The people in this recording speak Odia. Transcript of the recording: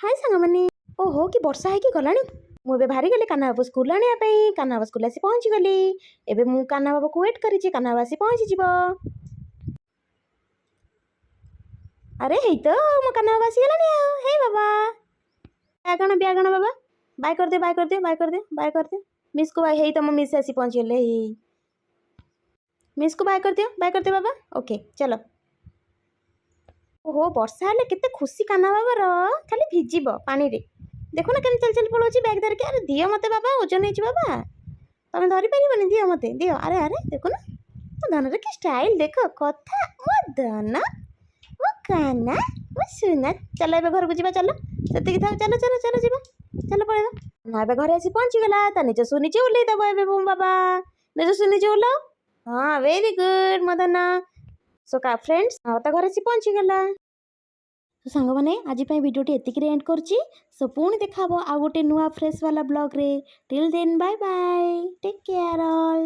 ହାଇ ସାଙ୍ଗମାନେ। ଓହୋ, କି ବର୍ଷା ହେଇକି ଗଲାଣି! ମୁଁ ଏବେ ବାହାରିଗଲି କାହ୍ନା ବାବୁ ସ୍କୁଲ ଆଣିବା ପାଇଁ। କାହ୍ନା ବାବୁ ସ୍କୁଲ ଆସି ପହଞ୍ଚିଗଲି। ଏବେ ମୁଁ କାହ୍ନା ବାବୁକୁ ୱେଟ୍ କରିଛି। କାହ୍ନା ବାବୁ ଆସି ପହଞ୍ଚିଯିବ। ଆରେ, ହେଇ ତ ମୋ କାହ୍ନା ବାବା ଆସିଗଲାଣି। ଆଉ ହେଇ ବାବା, ବ୍ୟାଗ୍ ଆଣ, ବ୍ୟାଗ୍ ଆଣ ବାବା। ବାଏ କରିଦିଅ, ବାଏ କରିଦିଅ, ବାଏ କରିଦିଅ, ବାଏ କରିଦିଅ ମିସ୍କୁ, ବାଏ। ହେଇ ତମ ମିସ୍ ଆସି ପହଞ୍ଚିଗଲେ। ହେଇ, ମିସ୍କୁ ବାଏ କରିଦିଅ, ବାଏ କରିଦିଅ ବାବା। ଓକେ, ଚାଲ। ଓହୋ, ବର୍ଷା ହେଲେ କେତେ ଖୁସି କାହ୍ନା ବାବାର। ଖାଲି ଭିଜିବ ପାଣିରେ। ଦେଖୁନ କେମିତି ଚାଲି ଚାଲି ପଳଉଛି ବ୍ୟାଗ୍ ଧରିକି। ଆରେ, ଦିଅ ମୋତେ ବାବା, ଓଜନ ହେଇଛି ବାବା, ତମେ ଧରିପାରିବନି। ଦିଅ ମୋତେ, ଦିଅ। ଆରେ ଆରେ, ଦେଖୁନ ମୋ ଧନର କି ଷ୍ଟାଇଲ୍ ଦେଖ, କଥା। ମୋ ଧନ, ମୋ କାହ୍ନା, ମୋ ସୁନା। ଚାଲ, ଏବେ ଘରକୁ ଯିବା। ଚାଲ, ସେତିକି ଥାଉ। ଚାଲ ଚାଲ ଚାଲ, ଯିବା, ଚାଲ ପଳେଇବା ନା। ଏବେ ଘରେ ଆସି ପହଞ୍ଚିଗଲା। ତା ନିଜ ସୁ ନିଜେ ଓହ୍ଲେଇ ଦେବ ଏବେ। ମୋ ବାବା, ନିଜ ସୁ ନିଜେ ଓହ୍ଲାଅ। ହଁ, ଭେରି ଗୁଡ୍ ମୋ ଧନ। ସୋ କା ଫ୍ରେଣ୍ଡସ୍, ତା ଘରେ ଆସି ପହଞ୍ଚିଗଲା। ତ ସାଙ୍ଗମାନେ, ଆଜି ପାଇଁ ଭିଡ଼ିଓଟି ଏତିକିରେ ଏଣ୍ଡ କରୁଛି। ସୋ ପୁଣି ଦେଖା ହେବ ଆଉ ଗୋଟେ ନୂଆ ଫ୍ରେଶ୍ ବାଲା ବ୍ଲଗ୍ରେ। Till then, bye bye, take care all.